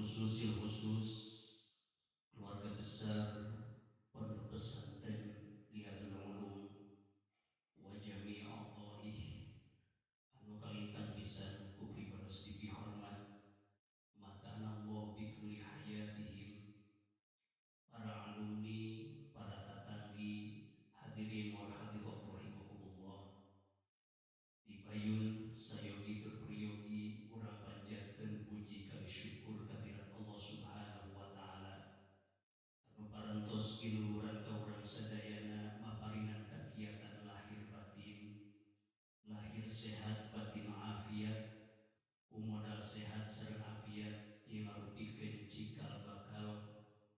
khususil khusus keluarga besar Pondok Pesantren Riyadul Ulum wa jami' a'dha'ih anu kalintang pisan ku pribados dipihormat matana Allah bituli hayatihim, para alumni, para tatanggi, hadirin wal hadirat rahimakumullah. Dipayun sayogi tur priyogi urang panjatkeun puji kali syukur kadirat Allah Subhanahu wa taala anu parantos giluhuran ka urang sadayana maparinan kagiatan lahir batin, lahir sehat batin afiat, ku modal sehat sareng afiat ieu ngarupikeun cikal bakal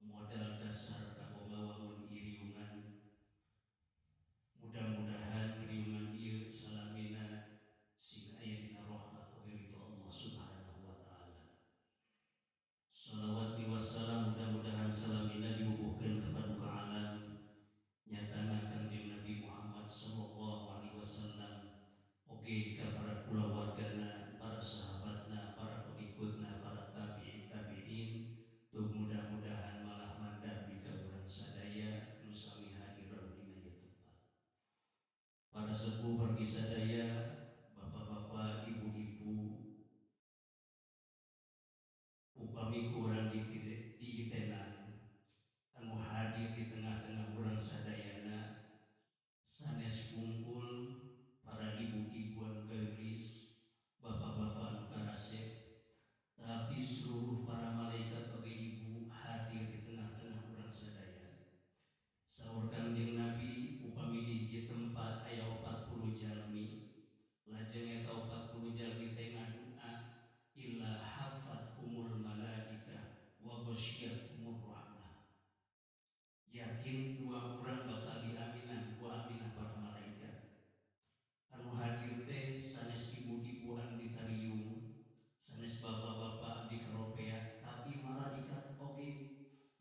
modal dasar kanggo ngawangun iriungan. Mudah-mudahan riungan ieu salamina sing aya dina rahmat oge ridho Allah Subhanahu wa taala. Shalawat wassalam mudah-mudahan salamina dibubuhkeun ka paduka alam nyatana Kangjeng Nabi Muhammad sallallahu alaihi wasallam oge ka para kulawargana, para sahabatna, para pengikutna, para tabi'in tabi'in, tuh mudah-mudahan malah mandar di ka urang sadaya anu sami hadir dina ieu tempat. Para sepuh pergi sadaya, bapak-bapak, ibu-ibu, upami ku urang diitenan anu hadir di tengah-tengah urang sadayana sanes wungkul para ibu-ibu anu geulis, bapak-bapak anu karasep, tapi seluruh para malaikat oge ibu hadir di tengah-tengah urang sadaya. Saur Kangjeng Nabi upami di hiji tempat aya 40 jalmi, lajeng eta 40 jalmi teh ngadua illa haffat humul malaikah wa ghasyiyat humur rahmah. Yakin dua orang bakal diaminan ku aminah para malaikat. Anu hadir teh sanes ibu-ibu anu ditariung, sanes bapak-bapak anu dikaropea, tapi malaikat oge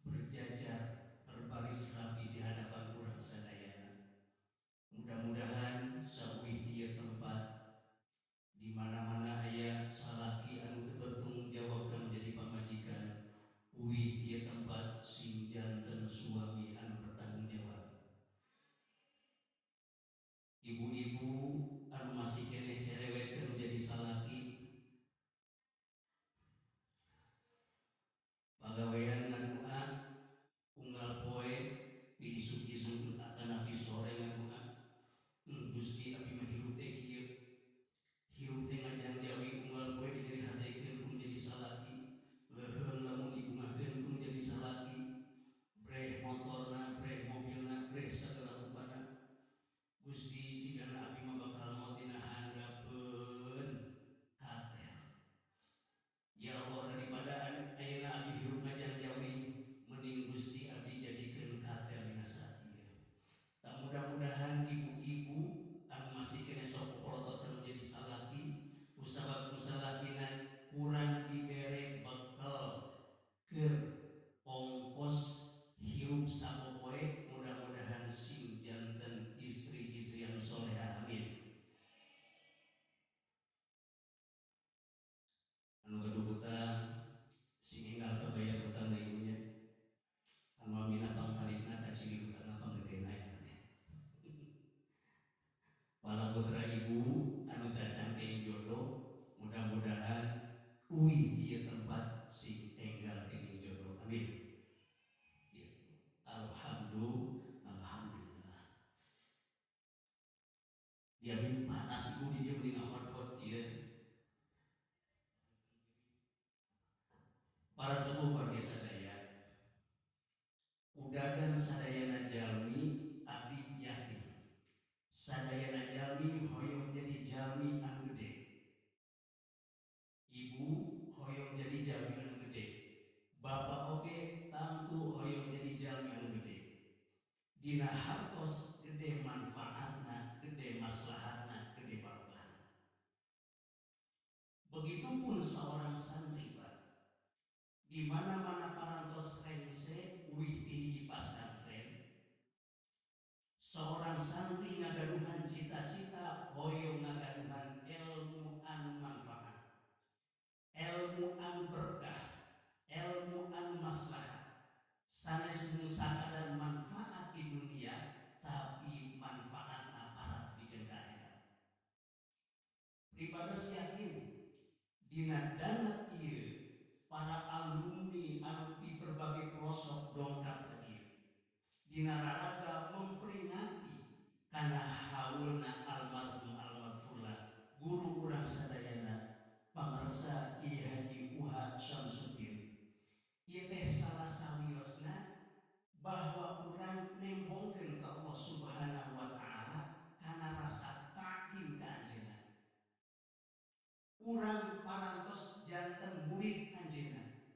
berjajar berbaris rapi di hadapan urang sadayana. Mudah-mudahan sauih di ieu tempat di mana-mana aya salaki anu teu bertanggung jawab kana menjadi pamajikan, uih di ieu tempat sing janten suami anu bertanggung jawab. Ibu-ibu anu masih keneh cerewet kana jadi salaki, pagawean ngadua unggal poe ti isuk-isuk atanapi sore ngadua, Gusti abdi mah hirup teh kieu, hirup teh ngajangjawi unggal poe dinyerihatekeun ku jadi salaki, leuheung lamun dibungahkeun ku jadi salaki, breh motorna, breh mobilna, breh sagala rupana. Gusti sigana abdi mah bakal maot dina handapeun katel. Ya Allah, daripada ayeuna abdi hirup ngajangjawi, mending Gusti abdi jadikeun katel dina sakieu. Tak mudah-mudahan ibu-ibu anu masih kene sok polotot kanu jadi salaki, kusabab kusalakina kurang dibere bekal keur ongkos hirup sapopoe, mudah-mudahan sing janten istri-istri anu soleha, amin. Anu gaduh hutang sing enggal kabayar hutangna ibunya, anu amina pangtarikna kaciri hutangna panggedena eta teh. Para putra ibu anu tacan kenging jodoh, mudah-mudahan uih di ieu tempat sing enggal kenging jodoh, amin. Gitu. Alhamdulillah. Dia bin panas ibu di dia mending hot-hot kieu. Para sepuh warga sadaya, udagan sadayana jalmi abdi yakin sadayana jalmi hoyong jadi jalmi anu gede. Ibu hoyong jadi jalmi anu gede, bapak oge tangtu hoyong jadi jalmi anu gede. Dina hartos gede manfaatna, gede maslahatna, gede barokahna. Begitupun seorang santri, Pak, di mana-mana parantos rengse uih ti hiji pasantren, seorang santri ngagaduhan cita-cita hoyong ngagaduhan ilmu anu manfaat, ilmu anu berkah, Pribados yakin dina danget ieu para alumni anu ti berbagai pelosok dongkap ka dieu dina raraga memperingati kana haulna almarhum almaghfurlah guru urang sadayana pangersa Kiai Haji UH Syamsuddin. Ieu teh salah sawiosna bahwa urang nembongkeun ka Allah Subhanahu wa taala kana rasa takdim ka anjeunna. Urang parantos janten murid anjeunna.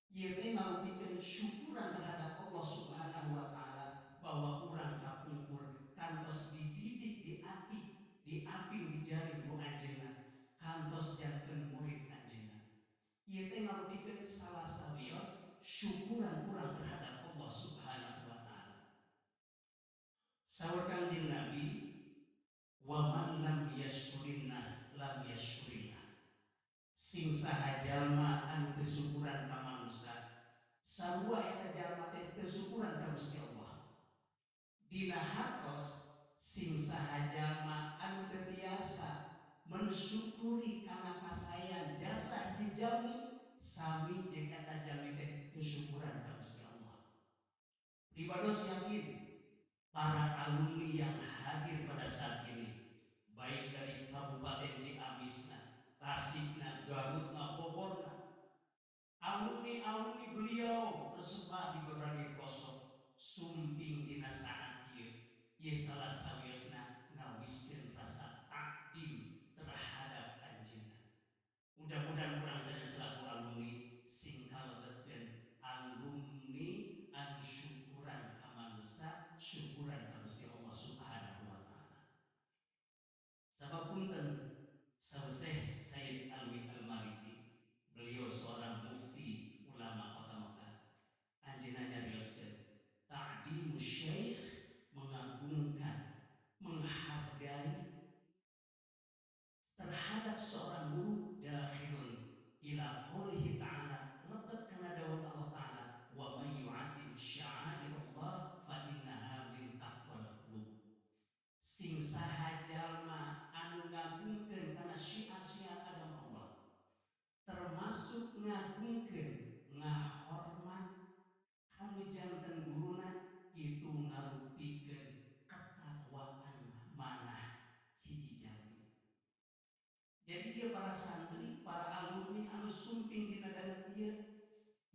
Ieu teh ngarupikeun syukuran terhadap Allah Subhanahu wa taala bahwa urang kapungkur kantos dididik di ati, diaping dijalin ku anjeunna, kantos janten murid anjeunna. Ieu teh ngarupikeun salah sawios syukuran urang terhadap Allah Subhanahu wa taala. Saur Kangjeng Nabi, wa man lam yashkurin nas lam yashkurillah. Sing saha jalma anu teu syukuran ka manusa, sarua eta jalma teh teu syukuran ka Gusti Allah. Dina hartos sing saha jalma anu teu tiasa mensyukuri kana kasayan jasa hiji jalmi, sami jeung eta jalmi teh teu syukuran ka Gusti Allah. Pribados yakin para alumni yang hadir pada saat ini, baik dari Kabupaten Ciamisna, Tasikna, Garutna, Bogorna, alumni-alumni beliau tersebar di berbagai pelosok, sumping dina saat ieu, ieu salah sawiosna ngawiskeun rasa takdim terhadap anjeunna. Mudah-mudahan urang sadaya selaku alumni sing kalebetkeun alumni anu syukuran ka manusa, syukuran ka Gusti Allah Subhanahu wa taala. Sabab punten saur Syekh Said Alwi Al-Maliki, beliau seorang mufti ulama kota Mekah. Anjeunna nyarioskeun, ta'dimu syekh mengagungkan, menghargai terhadap seorang guru dakhilun ila qoulihi ta'ala, lebet kana dawuh Allah ta'ala, wa may yu'azzim sya'airallah fa innaha min taqwal qulub. Sing saha jalma anu ngagungkeun kana syiar-syiar agama Allah, termasuk ngagungkeun ngahormat kanu janten guruna, itu ngarupikeun ketakwaan manah hiji jalmi. Jadi ieu para santri, para alumni anu sumping dina danget ieu,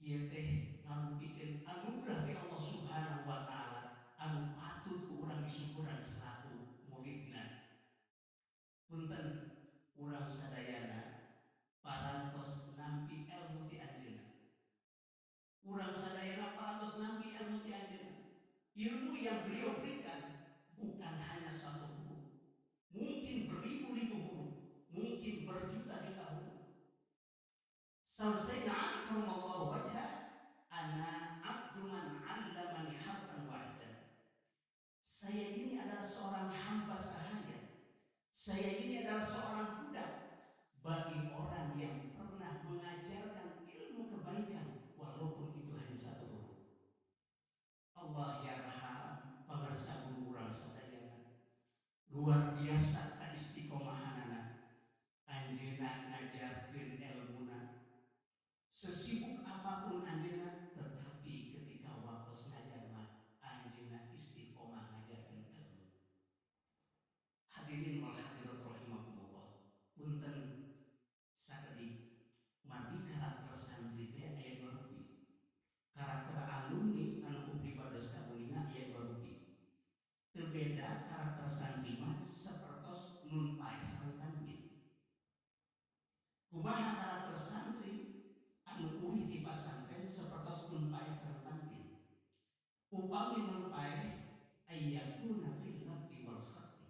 ieu teh ngarupikeun anugerah ti Allah Subhanahu wa taala anu patut ku urang disyukuran selaku muridna. Punten urang sadayana parantos nampi ilmu ti anjeunna. Urang sadayana parantos nampi ilmu ti anjeunna. Ilmu yang beliau berikan bukan hanya satu huruf, mungkin beribu-ribu huruf, mungkin berjuta-juta huruf. Saur Sayyidina Ali karramallahu wajhah, ana abdu man 'allamani harfan wahidan. Saya ini adalah seorang hamba sahaya. Saya ini adalah seorang budak bagi orang yang pernah mengajarkan ilmu kebaikan walaupun itu hanya satu huruf. Allah yarham pangersa guru urang sadayana. Luar biasa kaistiqomahanana. Anjeunna ngajarkeun elmuna. Sesibuk apapun anjeunna, tetapi ketika waktu ngajar mah anjeunna istiqomah ngajarkeun ilmu. Hadirin wal hadirat rahimakumullah. Punten sakedik margi karakter santri teh aya dua rupi. Karakter alumni anu ku pribados kabuninga aya dua rupi. Teu beda karakter santri mah sapertos nun paeh sareng tanwin. Kumaha karakter santri anu uih di pasantren sapertos nun paeh sareng tanwin. Upami nun paeh ayyakuna fil lafzi wal khatti.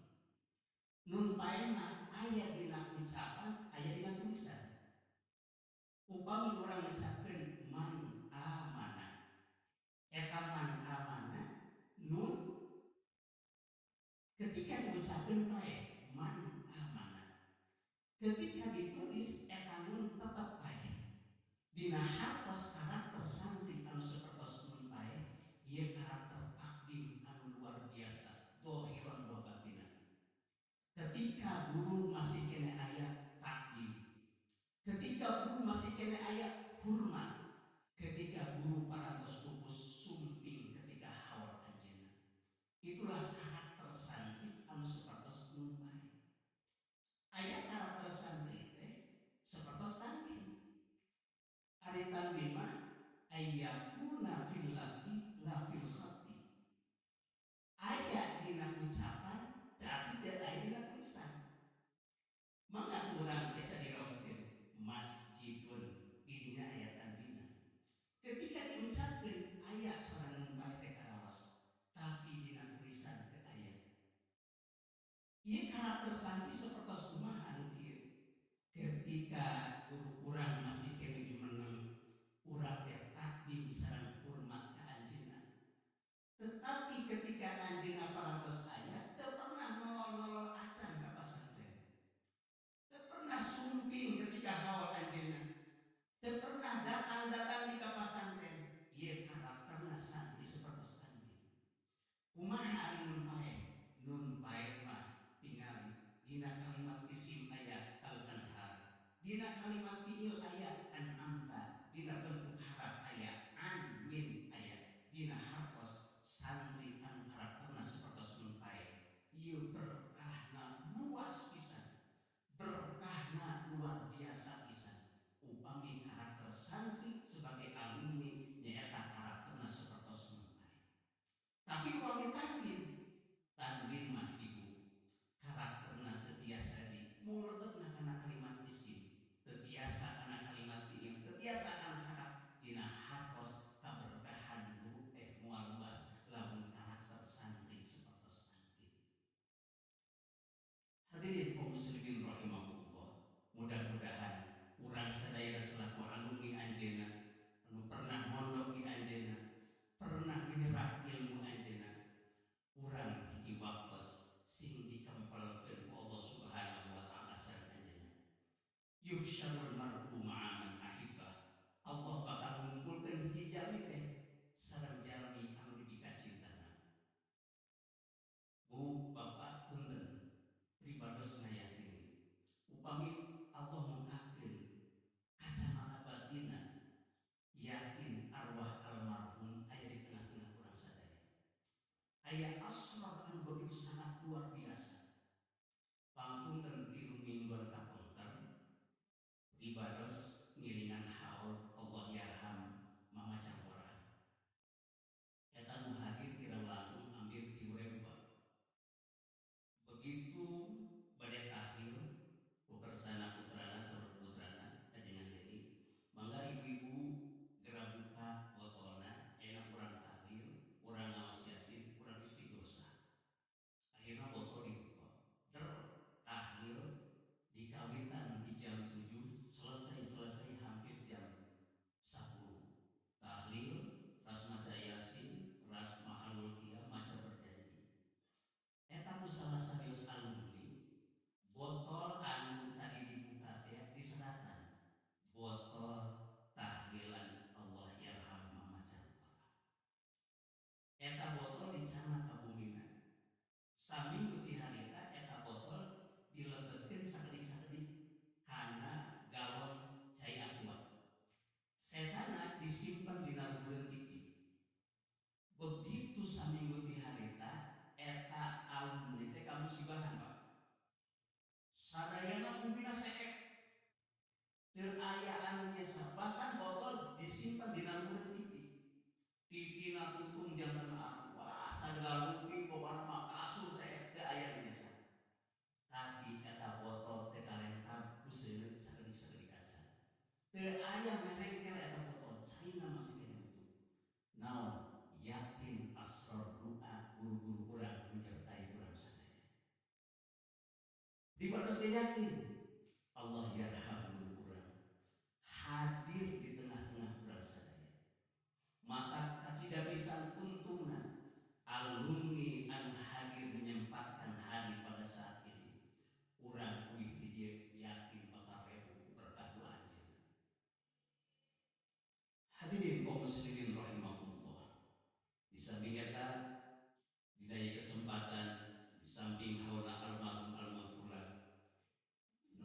Nun paeh mah aya dina ucapan, aya dina tulisan. Upami urang ngucapkeun man amana, eta man amana nun ketika diucapkeun paeh man amana, ketika ditulis eta nun tetep paeh. Dina hartos karakter santri anu sapertos nun paeh, ieu karakter takdim anu luar biasa dohiran wa batinan. Ketika guru masih kene aya takdim geus yakin Allah yarham guru urang hadir di tengah-tengah urang sadaya. Mata kacida pisan untungna alumni anu hadir menyempatkan hadir pada saat ini. Urang uih di dieu yakin bakal rebu ku berkah doa anjeunna. Hadirin kaum muslimin rahimakumullah. Di samping eta dina ieu kesempatan di samping haulna almarhum almaghfurlah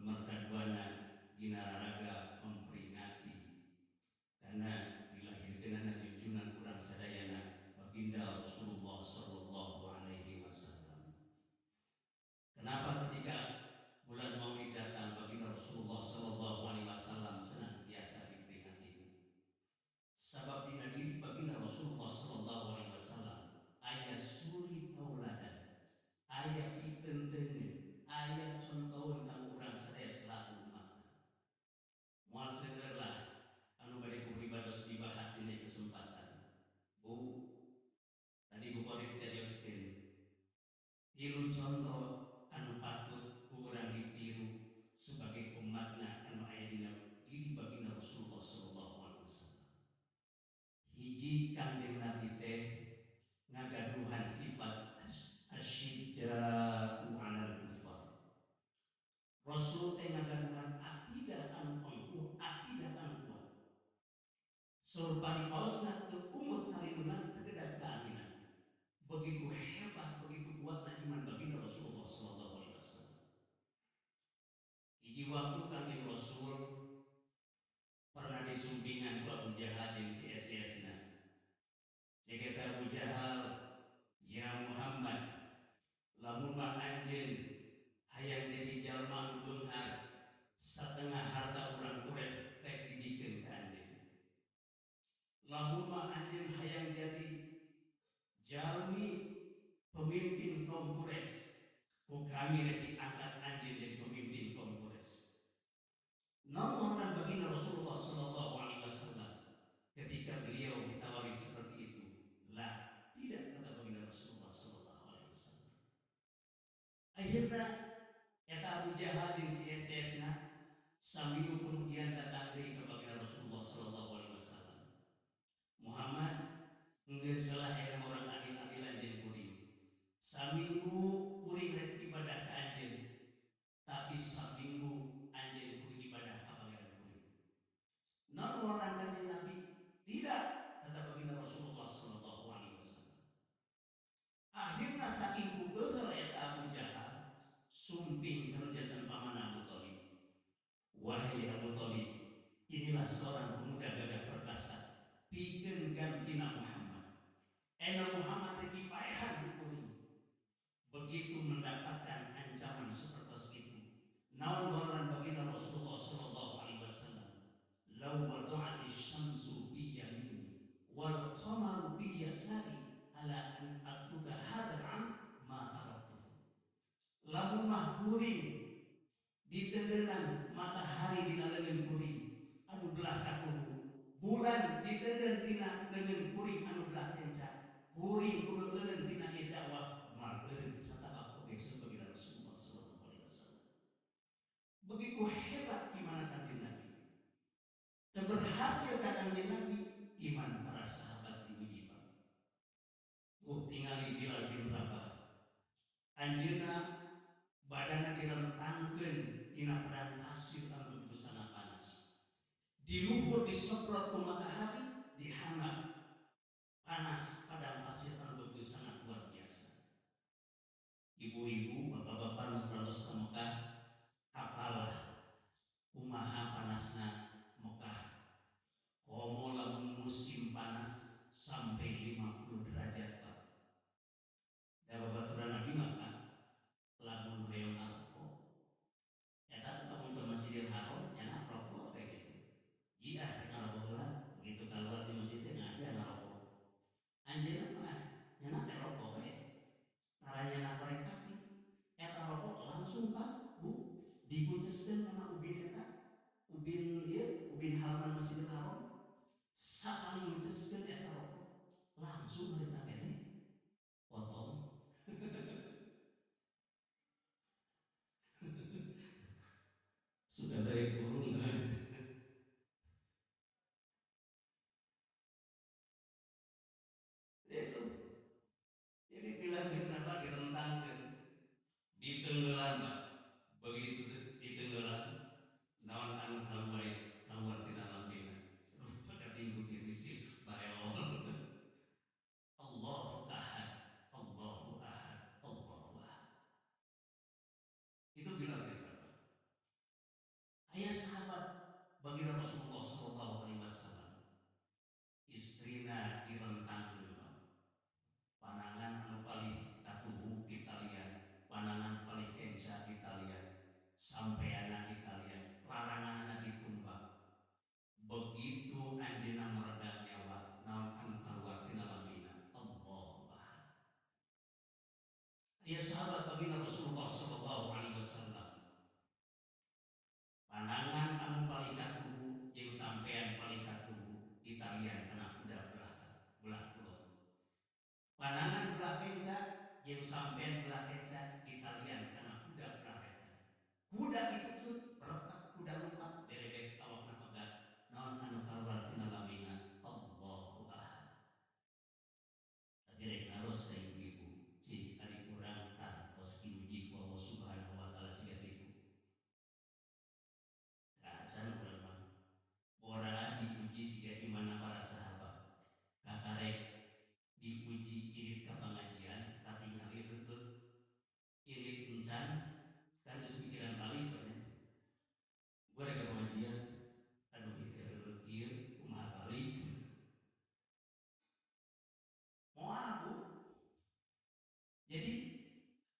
nomor kaduana dina raraga memperingati karena dilahirkeunana junjungan urang sadayana baginda Rasulullah sallallahu alaihi wasallam. Kenapa ketika bulan Maulid datang baginda Rasulullah sallallahu alaihi wasallam senantiasa diperingati? Sabab dina diri baginda Rasulullah sallallahu alaihi wasallam aya suri tauladan, aya pitentengeun, aya contoheun kanggo urang sadaya selaku umatna. Moal seueur lah anu bade ku pribados dibahas dina kesempatan. Bu, tadi Bu Kori dicarioskeun tilu contoh anu patut ku urang ditiru sebagai umatna anu aya dina diri baginda Rasulullah sallallahu alaihi wasallam. Hiji, Kangjeng Nabi teh ngagaduhan sifat asyidda'u 'alal kufar. Rasul teh ngagaduhan akidah anu pengkuh, akidah anu kuat. Saur paripaosna teu umut karinuna teu gedag kaanginan. Begitu hebat, begitu kuatna iman baginda Rasulullah sallallahu alaihi wasallam. Hiji waktu Kangjeng Rasul pernah disumpingan ku Abu Jahal jeung CS-CS-na. Cek eta Abu Jahal, "Ya Muhammad, lamun mah anjeun hayang jadi jalma anu beunghar, satengah harta urang Quraisy rek dibikeun ka anjeun. Lamun mah anjeun hayang jadi jalmi pemimpin kaum Quraisy, ku kami rek diangkat anjeun jadi pemimpin kaum Quraisy." Naon ngoran baginda Rasulullah sallallahu alaihi wasallam ketika beliau ditawari seperti itu? Lah, tidak, kata baginda Rasulullah sallallahu alaihi wasallam. Akhirnya eta Abu Jahal jeung CS-CS-na saminggu kemudian datang deui ka baginda Rasulullah sallallahu alaihi wasallam. "Muhammad, geus lah eta urang adil-adilan jeung kuring. Saminggu kuring rek ibadah ka anjeun, tapi saminggu anjeun kudu ibadah ka pangeran kuring." Naon ngoran Kanjeng Nabi? "Tidak," kata baginda Rasulullah sallallahu alaihi wasallam. Akhirna saking kubeugel eta Abu Jahal sumping ka janten paman Abu Thalib. "Wahai Abu Thalib, inilah seorang pemuda gagah perkasa, pikeun gantina Muhammad. Ena Muhammad rek dipaehan ku kuring." Begitu mendapatkan ancaman seperti itu, naon ngoronan baginda Rasulullah sallallahu alaihi wasallam? "Law wada'ati syamsu bi yamini wal qamaru bi yasari ala an atruka hadzal am ma taraktuhu." Lamun mah kuring ditendenan matahari dina leungeun kuring anu belah katuhu, bulan ditendeun dina leungeun kuring anu belah kenca, kuring kudu eureun tina ieu dakwah, moal eureun satapak oge sebagai Rasulullah sallallahu alaihi wasallam. Begitu hebat iman Kanjeng Nabi. Dan berhasil ka Kanjeng Nabi, iman para sahabat diuji, Pak. Oh, tingali Bilal bin Rabah. Anjeunna badana direntangkeun dina padang pasir anu begitu sangat panas. Di luhur disemprot ku matahari, dihangat panas padang pasir anu begitu sangat luar biasa. Ibu-ibu, bapak-bapak nu parantos ka Mekah, apalah kumaha panasna Mekah. Komo lamun musim panas sampai 50 derajat, Pak. Da babaturan abdi mah, Pak, lamun hoyong ngarokok eta teh lamun ke Masjidil Haram nyanak rokok kayak gitu. Jiah rek ngarokok heula, begitu keluar di masjid teh ngaja ngarokok. Anjeunna mah nyanak teh rokok we. Tara nyanak korek api. Eta rokok langsung, Pak, Bu, dikuceskeun kana ubin eta. Ubin ieu, ubin halaman Masjidil Haram. Sakali nguceskeun eta rokok, langsung harita keneh potong. Baginda Rasulullah sallallahu alaihi wasallam istrina direntangkeun, Pak. Panangan anu palih katuhu ditalian, panangan palih kenca ditalian, sampeana ditalian, laranganana ditumbak. Begitu anjeunna meregang nyawa, naon anu kaluar tina lambina? Allahu ahad. Aya sahabat baginda Rasulullah sallallahu alaihi wasallam, panangan anu palih katuhu jeung sampean palih katuhu ditalian kana kuda belah kulon, panangan belah kenca jeung sampean belah kenca ditalian kana kuda belah wetan. Kuda dipecut, beretak, kuda lompat, berebek awakna pegat. Naon anu kaluar tina lambina? Allahu ahad. Tapi rek naros ka ibu-ibu, cik, ari urang kantos diuji ku Allah Subhanahu wa taala siga kitu? Acan urang mah. Bora diuji siga imana para sahabat. Kakarek diuji indit ka pangajian katingali reueut, indit encan kan geus mikiran balik banyak. Gue rek ka pengajian, aduh, ieu teh reueut kieu, kumaha balik? Moal, Bu. Jadi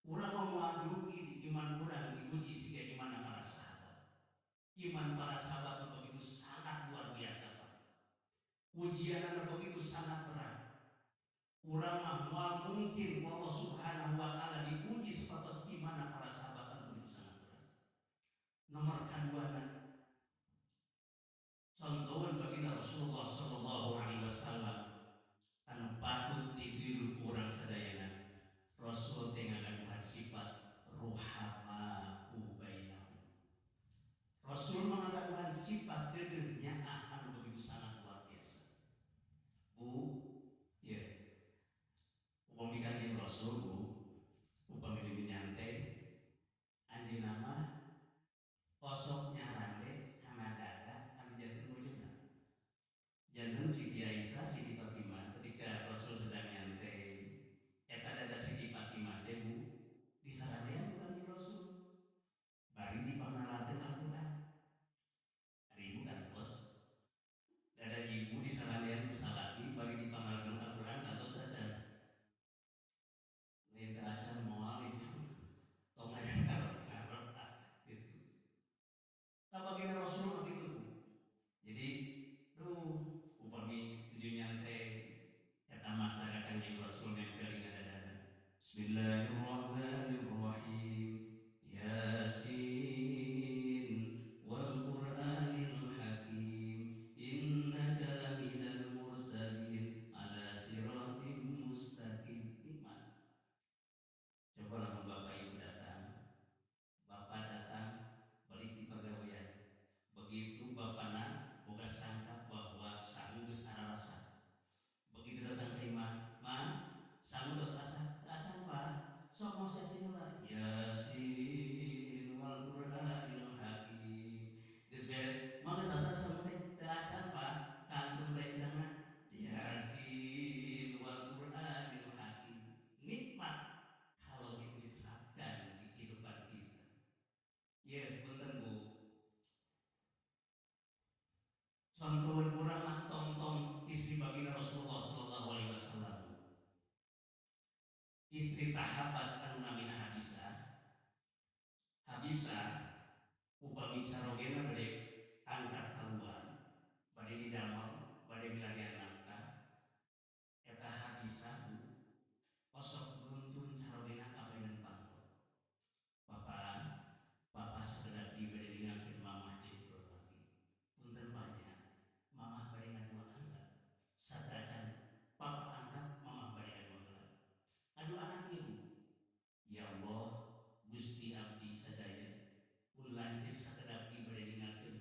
urang mah moal diuji di iman urang diuji siga iman para sahabat. Iman para sahabat mah begitu sangat luar biasa, Pak. Ujianna begitu sangat berat. Urang mah moal mungkin ku Allah Subhanahu wa taala diuji sebatas iman para sahabat anu begitu sangat berat. Nomor kaduana, contohan baginda Rasulullah sallallahu alaihi wasallam anu patut ditiru ku urang sadayana. Rasul teh ngagaduhan sifat ruhamau bainahum. Rasul mengagaduhan sifat deudeuh nyaah anu begitu sangat luar biasa. Bu, ya. Upami Kanjeng Rasul, Bu, upami di nyantai, anjeunna mah osok nyarande kana dada anu janten bojona. Janten Siti Aisyah, Siti Fatimah, ketika Rasul sedang nyantai, eta dada Siti Fatimah teh, Bu, disarandean ku Kanjeng Rasul. Bari dipangnalarkeun Al-Qur'an. Ari ibu kantos dada ibu disarandean ku salaki bari dipangnalarkeun Al-Qur'an, kantos acan? Lain teh acan, moal ibu. Tong aya ngarep-ngarep ah gitu. Tah, baginda Rasul mah kitu, Bu. Jadi duh, upami tuju nyantai eta masyarakat Kanjeng Rasul nempel dina dadana. Bismillahirrahmanirrahim. Yasin wal Qur'anil Hakim, innaka laminal mursalin ala siratim mustaqim. Nikmat. Coba lamun bapak ibu datang, bapak datang balik di pagawean. Begitu bapana boga sangka bahwa sangu geus ararasa. Begitu datang ke imah, "Ma, sangu tos asa?" "Teu acan, Pak." Sok mau sesi heula. Yasin wal Qur'anil Hakim. Geus beres, "Ma, geus asa sangu teh?" "Teu acan, Pak." Kantun rencana Yasin wal Qur'anil Hakim. Nikmat kalau itu diterapkan di kehidupan kita. Ya, punten, Bu. Contoh urang mah tong-tong istri baginda Rasulullah sallallahu alaihi wasallam. Istri sahabat anu namina Habisah. Habisah upami carogena bade angkat keluar, bade didamel, bade milarian nafkah. Eta Habisah, Bu, osok nuntun carogena ka payunan panto. "Papa, papa sakedap di bade ninggalkeun mamah jeung keluarga. Punten banyak, mamah bade ngadua heula. Sateuacan papa angkat, mamah bade ngadua heula." Aduh, anak ieu, Bu. "Ya Allah, Gusti abdi sadaya, pun lanceuk sakedap di bade ninggalkeun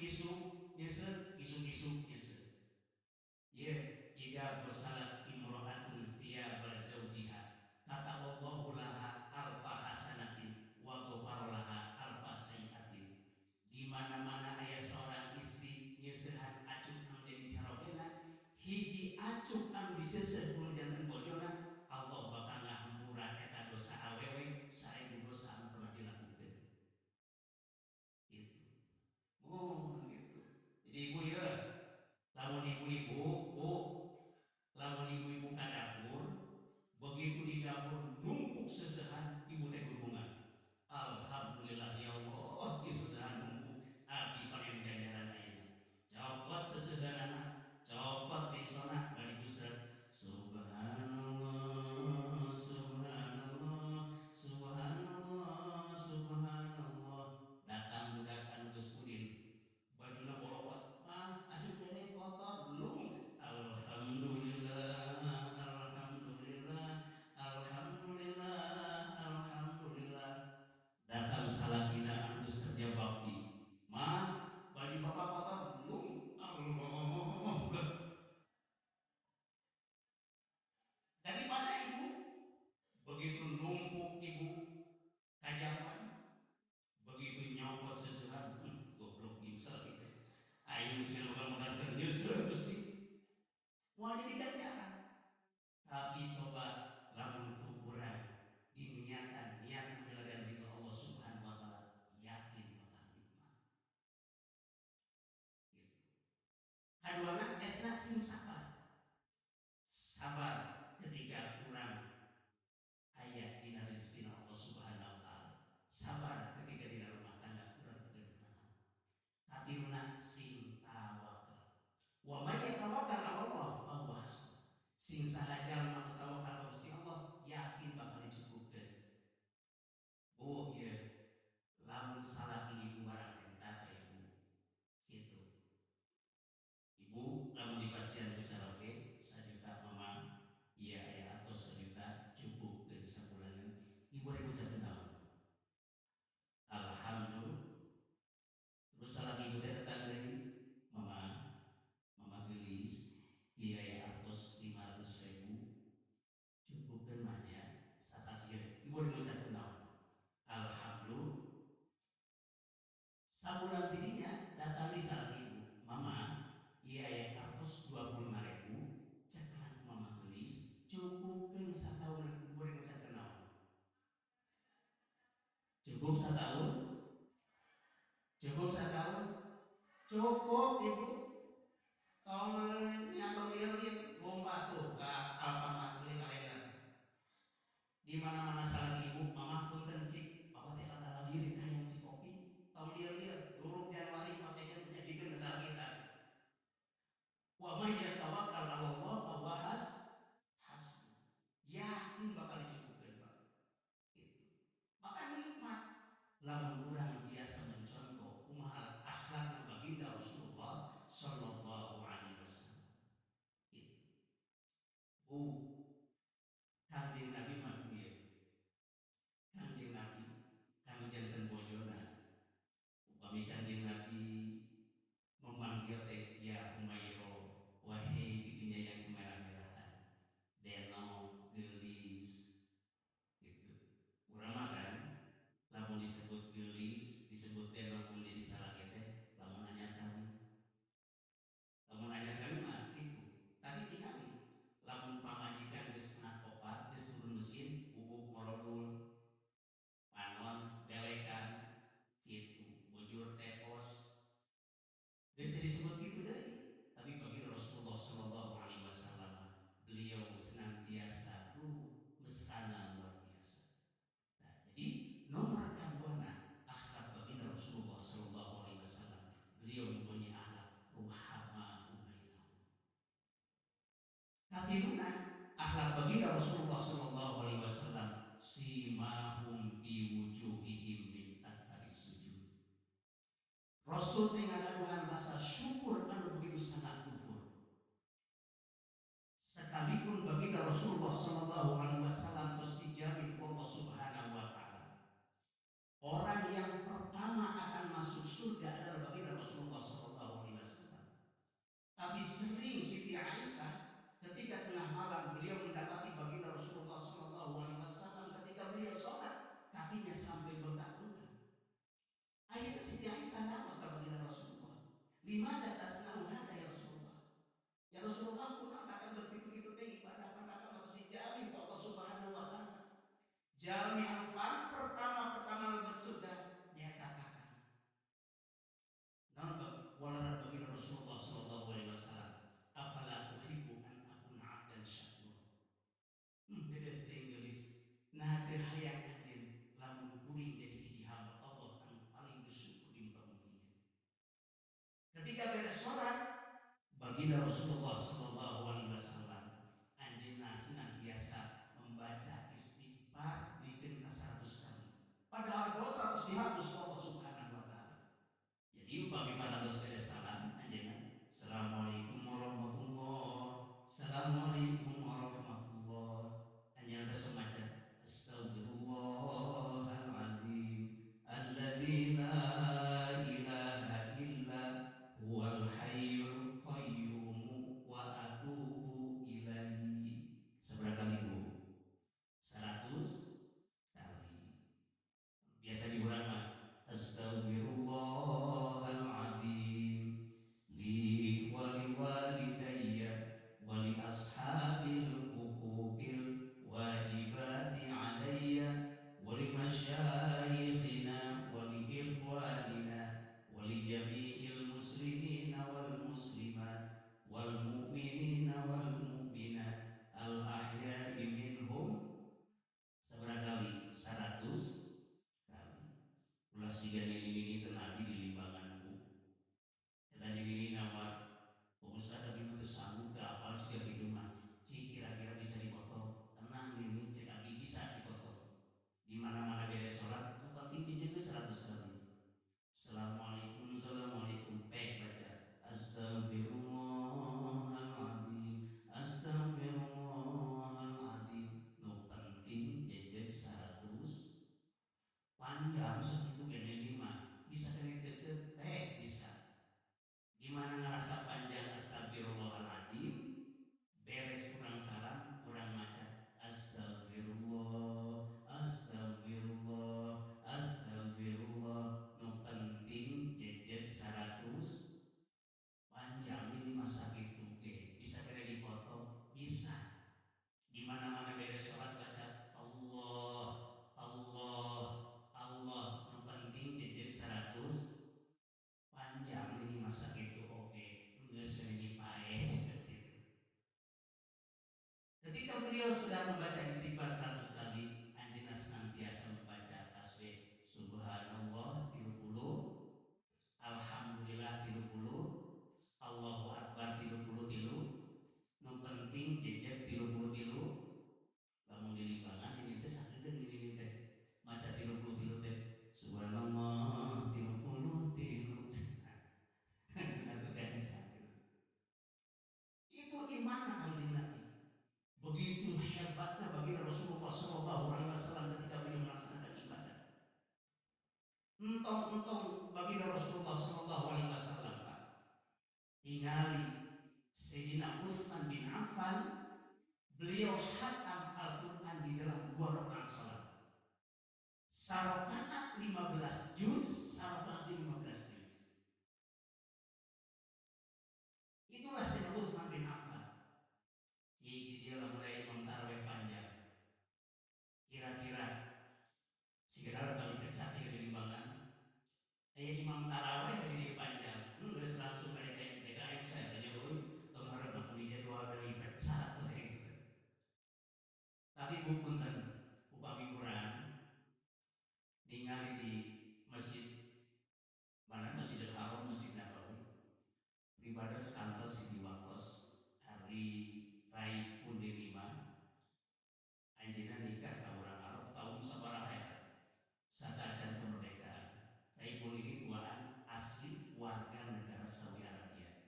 Isuk-isuk nyeuseuh, isuk-isuk nyeuseuh. Ye idza ghasalat imra'atun thiyaba zawjiha kataballahu laha alfa hasanatin wa ghafara laha alfa sayyi'atin. Di mana-mana aya seorang istri nyeusehan acuk anu jadi carogena, hiji acuk anu diseuseuh ku janten bojona, Allah bakal ngahampura eta dosa awewe 1000 dosa anu pernah dilakukeun. Gitu. Oh, gitu. Jadi ibu ya, lamun ibu-ibu, bu, lamun ibu-ibu ka dapur, begitu di dapur numpuk sesehan, ibu teh berhubungan. Alhamdulillah ya Allah, ieu sesehan numpuk, abdi panen ganjaran ayeuna. Copot sesehanana, copot ringsona bari gusrek. Subhanallah, subhanallah, subhanallah, subhanallah. Datang budak anu geus udin, bajuna bolokot, mah acuk dede kotor belum. Alhamdulillah, alhamdulillah, alhamdulillah, alhamdulillah. Datang salakina anu geus kerja bakti, mah baju bapak kotor belum. Allah. Daripada ibu begitu numpuk ibu kajaban, begitu nyopot sesehan, goblok ibu salah kita. Aing geus bakal modalkeun nyeuseuh Gusti. Moal jadi ganjaran. Tapi coba lamun ku urang diniatan niat milarian ridho Allah Subhanahu wa taala, yakin bakal nikmat. Gitu. Kaduana esna sing sabar. Sabar ketika urang aya dina rezeki Allah Subhanahu wa taala. Sabar ketika dina rumah tangga urang teu naon. Katiluna sing tawakal. Wa may yatawakkal 'ala Allah fa huwa hasbuh. Sing saha jalma nu tawakal ka Gusti Allah yakin bakal dicukupkeun. Bu ieu lamun salaki ibu barang menta ka ibu. Gitu. Ibu lamun dipasihan ku caroge sajuta mama, ieu aya atos sajuta cukupkeun sabulaneun. Ibu rek ngucapkeun naon? Alhamdulillah. Terus salaki ibu teh datang deui, mama, mama geulis, ieu aya artos 500.000 cukupkeun mah nya sasasieun. Ibu rek ngucapkeun naon? Alhamdulillah. Sabulan tidinya datang di salaki ibu, mama, ieu aya artos 25.000 cekelan ku mama geulis, cukupkeun sataunan. Ibu rek ngucapkeun naon? Cukup satahun? Cukup satahun? Cukup ibu. Tong nyatong lieur-lieur gomba tuh ka Alfamart beli kalender. Di mana-mana salaki ibu, mama punten cik, bapak teh rada lieur hayang cik kopi. Tong lieur-lieur, duruk Januari koceknya punya bikeun ka salaki eta. Wa may yatawakkal 'ala Allah fa huwa hasbuh. Yakin bakal dicukupkeun, Pak. Gitu. Maka nikmat lamun urang biasa mencontoh kumaha akhlakna baginda Rasulullah sallallahu alaihi wasallam. Gitu. Bu, Kangjeng Nabi mah ieu. Kangjeng Nabi kang janten bojona. Upami Kangjeng Nabi memanggil teh ya Humairo, wahai pipinya yang kemerah-merahan, denok, geulis, gitu. Urang mah kan lamun disebut geulis, disebut denok mun jadi salaki teh lamun anyar kawin. Lamun anyar kawin mah kitu. Tapi tingali lamun pamajikan geus kena opat, geus turun mesin, buuk morodul, panon belekan, gitu, bujur tepos. Geus teu disebut kitu deui. Tapi bagi Rasulullah sallallahu alaihi wasallam, beliau senantiasa mesrana luar biasa. Nah, jadi nomor kaduana akhlak baginda Rasulullah sallallahu alaihi wasallam, beliau mempunyai akhlak ruhama bainahum. Katiluna akhlak baginda Rasulullah sallallahu alaihi wasallam simahum biwujuhihim min atsari sujud. Rasul teh ngagaduhan rasa syukur anu begitu sangat luhur. Sekalipun baginda Rasulullah sallallahu alaihi wasallam terus dijamin Allah Subhanahu wa taala, orang yang pertama akan masuk surga adalah baginda Rasulullah sallallahu Rasulullah sallallahu alaihi wasallam, afala uhibbu an akuna 'abdan syakura. Dedeh teuing geulis, nah teu hayang anjeun lamun kuring jadi hiji hamba Allah anu paling bersyukur di muka bumi ieu. Ketika beres salat, baginda Rasulullah sallallahu alaihi wasallam anjeunna senantiasa membaca istighfar duikeun ka 100 kali. Padahal dosa terus dihapus Allah Subhanahu wa taala. Jadi upami parantos beres salam anjeunna, assalamualaikum warahmatullah, assalamualaikum warahmatullah. Anjeunna teh sok maca astaghfirullahaladzim alladzi la ilaha illa huwal hayyul qayyum wa atubu ilaihi. Sabaraha kali Bu? 100 kali. Biasa di urang mah astaghfirullahaladzim li wa li walidayya wa li ashabil huquqil wajibati alayya wa li masyayikhina wa li ikhwanina wa li jami'il muslimina wal muslimat wal mu'minina wal mu'minat al ahya'i minhum. Sabaraha kali? 100 kali. Ulah siga nini-nini teu nabi di limbangan Bu. Eta nini-nini nawar, Pak Ustaz abi mah teu sanggup teu apal siga kitu mah. Cik kira-kira bisa dipotong. Tenang nini, cek abi bisa dipotong. Di mana-mana beres salat, nu penting jejeg we 100 kali. Assalamualaikum, assalamualaikum, pek baca astaghfirullahaladzim, astaghfirullahaladzim. Nu penting jejeg 100. Panjang segitu ge nini mah, bisa kena deket pek bisa. Di mana ngerasa panjang astagfirullahaladzim, beres kurang salam, kurang maca astagfirullah, astagfirullah, astagfirullah. Nu penting jejeg 100. Panjang ini masa gitu ge, bisa kena dipotong, bisa. Di mana-mana beres sholat baca Allah, Allah, Allah. Nu penting jejeg 100. Panjang ini masa gitu oke, geus ini pae seperti itu. Ketika beliau sudah membaca istighfar 100 kali, anjeunna senantiasa membaca tasbih subhanallah 30, alhamdulillah 30, Allahu akbar 33. Nu penting jejeg 33. Lamun di limbangan ini teh sakedeung ini teh maca 33 teh subhanallah 33. Atuh gancang gitu. Itu iman Kanjeng Nabi. Begitu hebatnya baginda Rasulullah Shallallahu Alaihi Wasallam ketika beliau melaksanakan ibadah. Entong-entong baginda Rasulullah Shallallahu Alaihi Wasallam Pak. Tingali Sayyidina Utsman bin Affan, beliau khatam Al-Quran di dalam 2 rakaat salat. Sarakaat 15 juz, sarakaat 15 juz. Itulah Sayyidina Utsman bin Affan. Jadi dia mulai imam tarawih panjang. Kira-kira sekedar kali pecat siga di limbangan. Aya imam tarawih di panjang. Geus langsung mereka DKM saya tanya euy, tong hareup mah di jadwal deui pecat we gitu. Tapi Bu punten, upami urang ningali di masjid mana Masjidil Haram, Masjid Nabawi, pribados kantos di waktos hari rai pun lima anjeunna nikah ka urang Arab tahun sabaraha eta sateuacan kemerdekaan. Rai pun ini tuaan asli warga negara Saudi Arabia.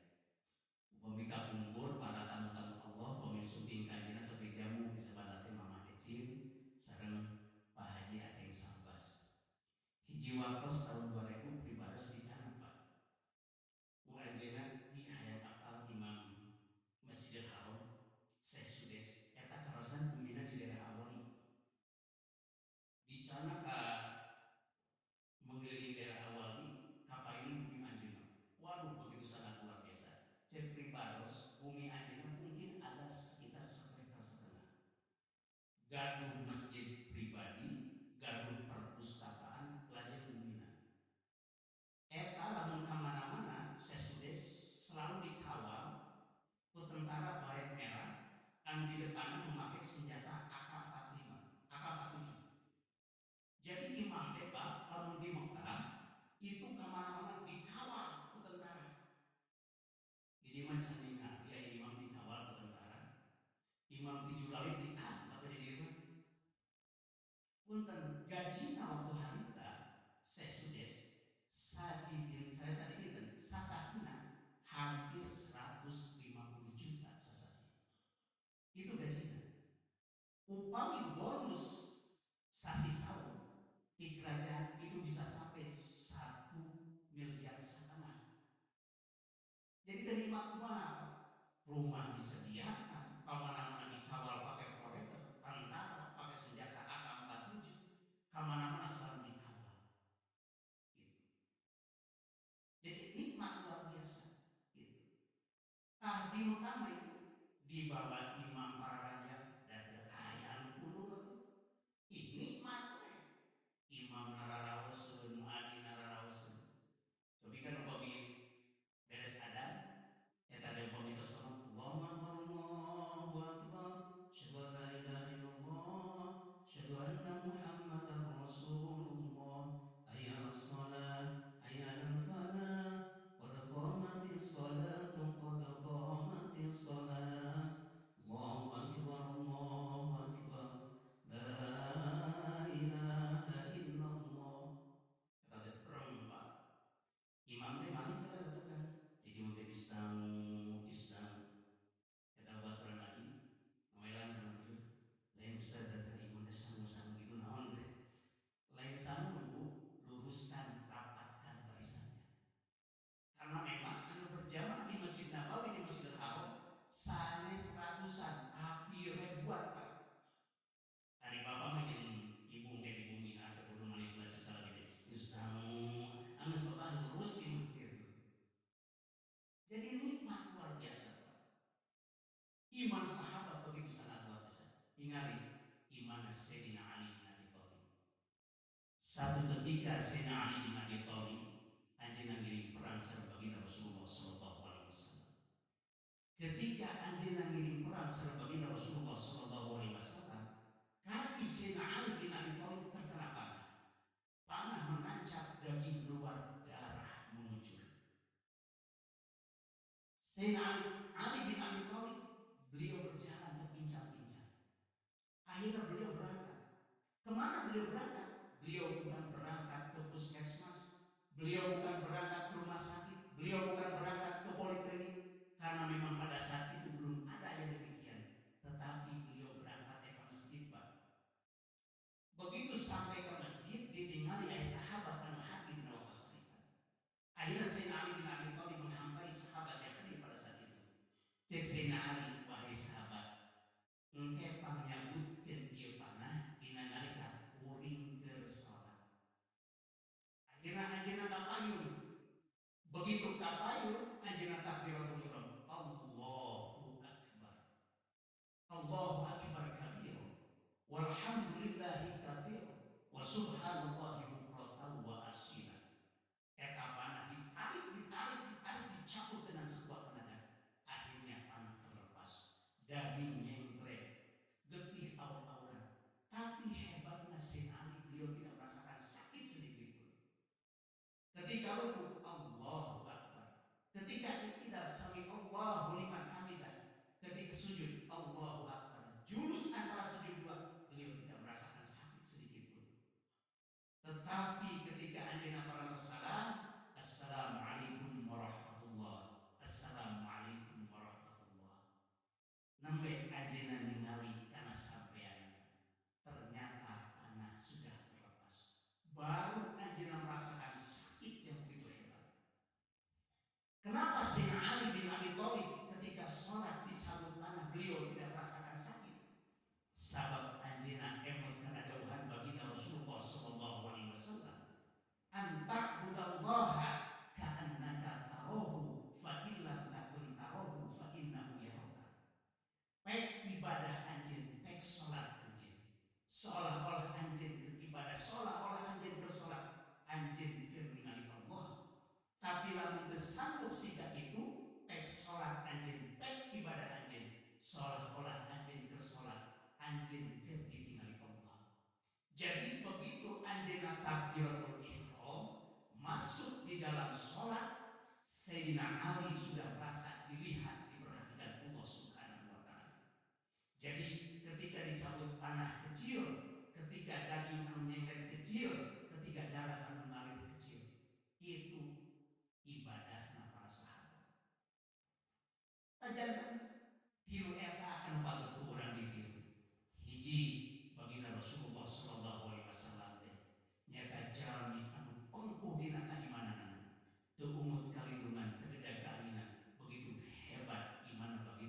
Upami kapungkur para tamu-tamu Allah upami sumping ka anjeunna sepi jamu disebutna teh Mama Ecin sareng Pak Haji Aceng Sambas. Hiji waktos tahun 2000 pribados dicanak Pak. Ku anjeunna ki hayang Rumah disediakan, kemana-mana dikawal pakai porter, tentara, pakai senjata AK-47, kemana-mana selalu dikawal. Gitu. Jadi nikmat luar biasa. Gitu. Tah di Mekah mah itu dibawa imam para raja dari aya anu pulung atuh. Ih nikmat we. Imam nararaoseun, muadzin nararaoseun. Cobi kan upami beres adzan eta teh upami tos ngomong Allahu akbar Allahu akbar asyhadu an la ilaha illallah asyhadu anna Muhammadar Rasulullah hayya 'alas shalah hayya 'alal falah qad qamatis salatu qad qamatis salah Allahu akbar Allahu akbar la ilaha illallah. Eta teh preng Pak. Imam teh malik kan atuh kan. Jadi imam teh istamu istamu. Eta baturan Nabi ngoelan kana bujur. Lain ustaz dasar imam teh sangu-sangu gitu naon teh. Lain sangu Bu, luruskan, rapatkan barisannya. Karena memang anu berjamaah di Masjid Nabawi di Masjidil Haram sanes ratusan tapi ribuan Pak. Ari bapak mah jeung ibu engke di bumi atau kudu malik baca salah gitu. Istamu anggeus bapak lurus imah gitu. Jadi nikmat luar biasa Pak. Iman sahabat begitu sangat luar biasa. Ingali iman Sayyidina Ali bin Abi Thalib. Satu ketika Sayyidina Ali bin Abi Thalib anjeunna ngiring perang sareng baginda Rasulullah sallallahu alaihi wasallam. Ketika anjeunna ngiring perang sareng baginda Rasulullah sallallahu alaihi wasallam, kaki Sayyidina Ali bin Abi Thalib terkena panah. Panah menancap, daging keluar, darah mengucur. Sayyidina Ali bin Abi Thalib beliau berjalan terpincang-pincang. Akhirnya beliau berangkat. Kemana beliau berangkat? Beliau bukan berangkat ke puskesmas, beliau bukan berangkat ke rumah sakit, beliau bukan berangkat ke poliklinik, karena memang pada saat itu belum ada yang demikian. Tetapi beliau berangkat ke masjid, Pak. Begitu sampai ke masjid, ditinggali oleh sahabat anu hadir dina waktu harita. Akhirnya Sayyidina Ali bin Abi Thalib menghampiri sahabat yang hadir pada saat itu. Cek Sayyidina Ali, wahai sahabat, engke pangnyabutkeun ieu panah dina nalika kuring keur salat. Akhirna anjeunna kapayun. Begitu kapayun, anjeunna takbiratul ihram. Allahu akbar. Allahu akbar kabira. Walhamdulillahi katsira wa subhanallahi bukratan wa asila. Eta panah ditarik, ditarik, ditarik, dicabut dengan sekuat tenaga. Akhirnya panah terlepas. Daging nyengklek, getih aur-auran. Tapi hebatnya Sayyidina Ali, beliau tidak merasakan sakit sedikit pun. Ketika ruku, Allahu Akbar. Ketika i'tidal, sami Allahu liman hamidah. Ketika sujud, Allahu Akbar. Julus antara sujud dua, beliau tidak merasakan sakit sedikit pun. Tetapi ketika anjeunna parantos salam, Assalamualaikum warahmatullah. Assalamualaikum warahmatullah. Nembe anjeunna ningali kana sampeanana. Ternyata panah sudah terlepas. Baru anjeunna merasakan sakit yang begitu hebat. Kenapa Sayyidina Ali bin Abi Thalib ketika sholat dicabut panah beliau tidak merasakan sakit? Sabab anjeunna emut kana dawuhan baginda Rasulullah sallallahu alaihi wasallam, "An ta'budallaha ka'annaka tarahu fa illam takun tarahu fa innahu yaraka." Pek ibadah anjeun, pek salat anjeun. Seolah-olah anjeun keur ibadah, seolah-olah anjeun keur salat, anjeun keur ningali Allah. Tapi lamun geus sanggup siga kitu, pek salat anjeun, pek ibadah anjeun, seolah-olah anjeun keur salat, anjeun keur ditingali Allah. Jadi begitu anjeunna takbiratul ihram masuk di dalam salat, Sayyidina Ali sudah merasa dilihat, diperhatikan Allah Subhanahu wa taala. Jadi ketika dicabut panah kecil, ketika daging anu nyengklek kecil, ketika darah anu ngalir kecil, itu ibadahna para sahabat. Ajarkan tiru eta anu patut ku urang ditiru. Hiji baginda Rasulullah sallallahu alaihi wasallam teh nyaeta jalmi anu pengkuh dina kaimananana, teu ungut kalindungan, teu gedag kaanginan, begitu hebat iman baginda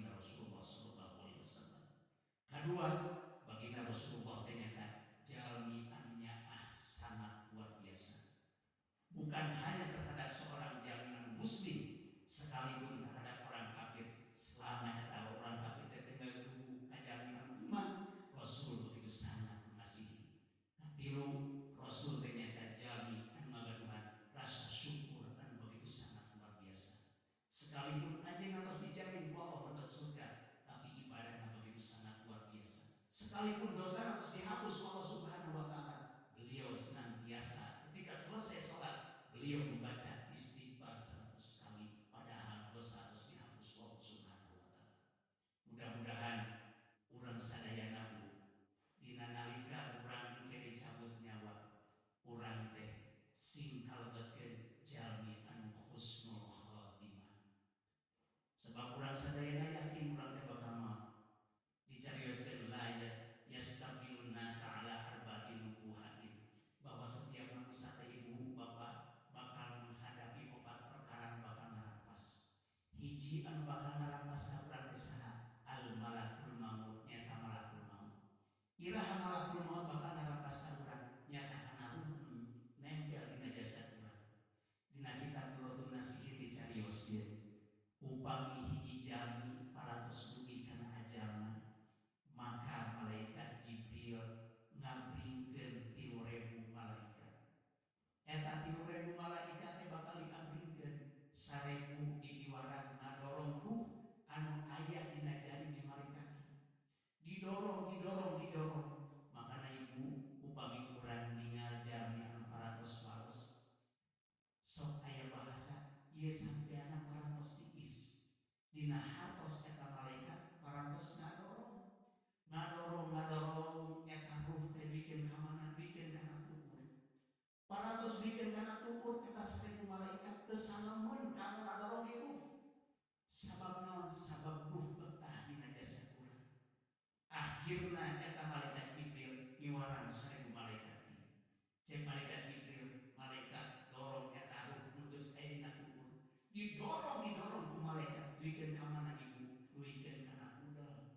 Didorong ku malaikat duikeun ka mana ibu? Duikeun kana udel.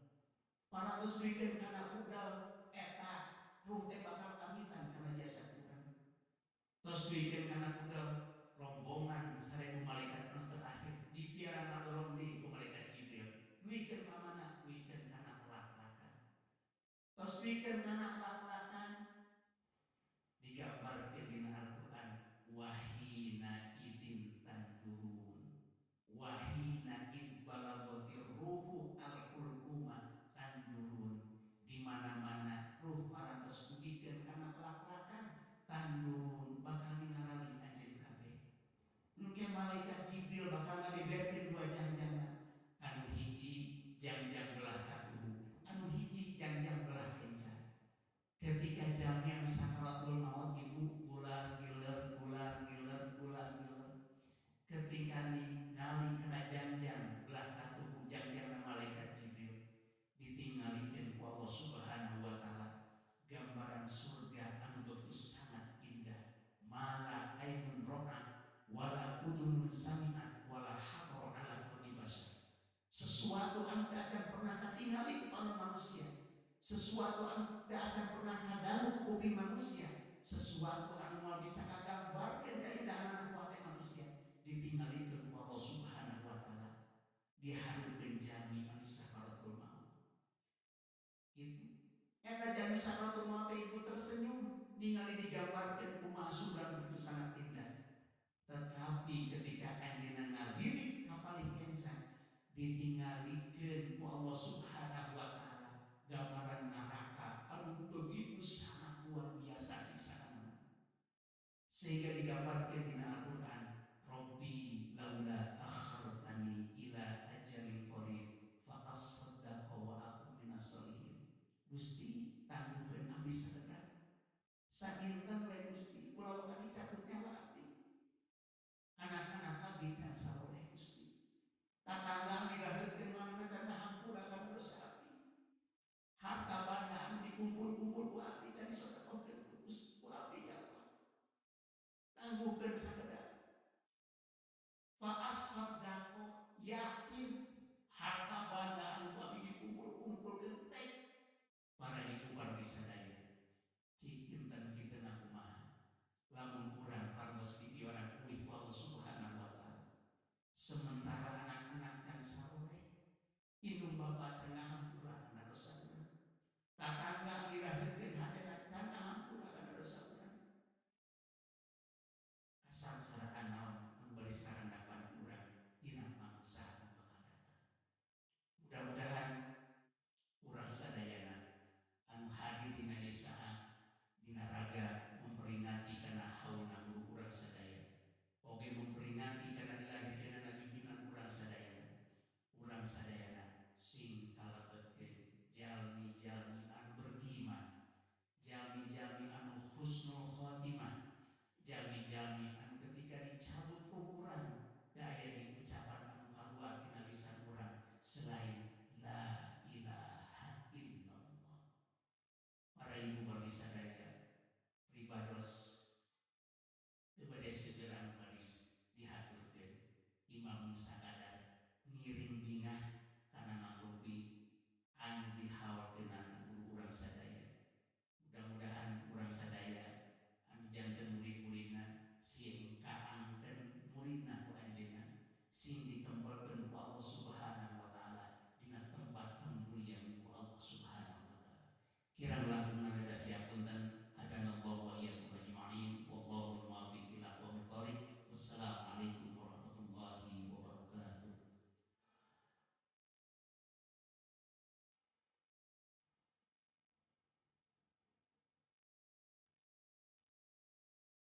Parantos duikeun kana udel eta ruh teh bakal amitan kana jasad urang. Tos duikeun kana udel rombongan 1000 malaikat anu terakhir dipiara ngadorong deui ku malaikat Jibril. Duikeun ka mana? Duikeun kana lak-lakan. Tos duikeun kana lak-lakan digambarkeun dina Al-Qur'an wahina idin tandurun wahina id balagotir ruhu al-hulquma tandurun. Di mana-mana ruh parantos dugikeun kana lak-lakan tandurun bakal ningarali anjeun kabeh. Engke malaikat Jibril bakal ngabeberkeun dua jangjangna, anu hiji jangjang belah katuhu, anu hiji jangjang belah kenca. Ketika jalmi anu sakaratul maut ibu gular giler gular giler gular giler, ketika ningali kana jangjang belah katuhu jangjangna malaikat Jibril ditinggalikeun ku Allah Subhanahu wa taala gambaran surga anu begitu sangat indah. Mala ainun ra'at wala udunun sami'at wala khatara ala qalbi bashar. Sesuatu anu teu acan pernah katingali ku panon manusia, sesuatu anu teu acan pernah kadangu ku kuping manusia, sesuatu anu moal bisa kagambarkeun kaindahanana ku hate manusia ditinggalikeun ku Allah Subhanahu wa taala dihareupeun jalmi anu sakaratul maut. Itu eta jalmi sakaratul maut teh ibu tersenyum ningali digambarkeun kumaha surga begitu sangat indah. Tetapi ketika anjeunna ngalirik ka palih kenca ditinggalikeun ku Allah Subhanahu wa taala gambaran neraka anu begitu sangat luar biasa siksaanna. Sehingga digambarkeun dina Al-Qur'an Rabbi laula akhartani ila ajalin qarib fa asaddaqa wa akun minas solihin. Gusti tangguhkeun abdi sakedap. Sakinten we Gusti kula abdi cabut nyawa abdi. Anak-anak abdi can saroleh Gusti. Tatangga abdi raheutkeun manehna can ngahampura kana dosa abdi. Harta banda anu dikumpul-kumpul ku abdi can disedekahkeun ku Gusti ku abdi ya Allah. Tangguhkeun sakedap. Fa asaddaqo yakin harta banda anu ku abdi dikumpul-kumpulkeun teh para ibu wargi sadaya. Cik kinten-kinten kumaha lamun urang parantos dipiwarang uih ku Allah Subhanahu wa taala. Sementara anak-anak can saroleh, indung bapa can ngahampura kana dosa urang. Tatangga diraheutkeun hatena can ngahampura kana dosa urang. Kasangsaraan naon anu baris karandapan urang dina mangsa anu bakal datang. Mudah-mudahan urang sadayana anu hadir dina ieu saat dina raga memperingati kana haulna guru urang sadaya, oge memperingati kana dilahirkeunana junjungan urang sadayana. Urang sadayana sing kalebetkeun jalmi-jalmi anu beriman, jalmi-jalmi anu husnul khotimah, jalmi-jalmi anu ketika dicabut ruh urang daya di ucapan anu kaluar dina lisan urang selain la ilaha illallah. Para ibu wargi sadaya pribados teu bade seueur anu baris dihaturkeun, imam sakadar ngiring bingah.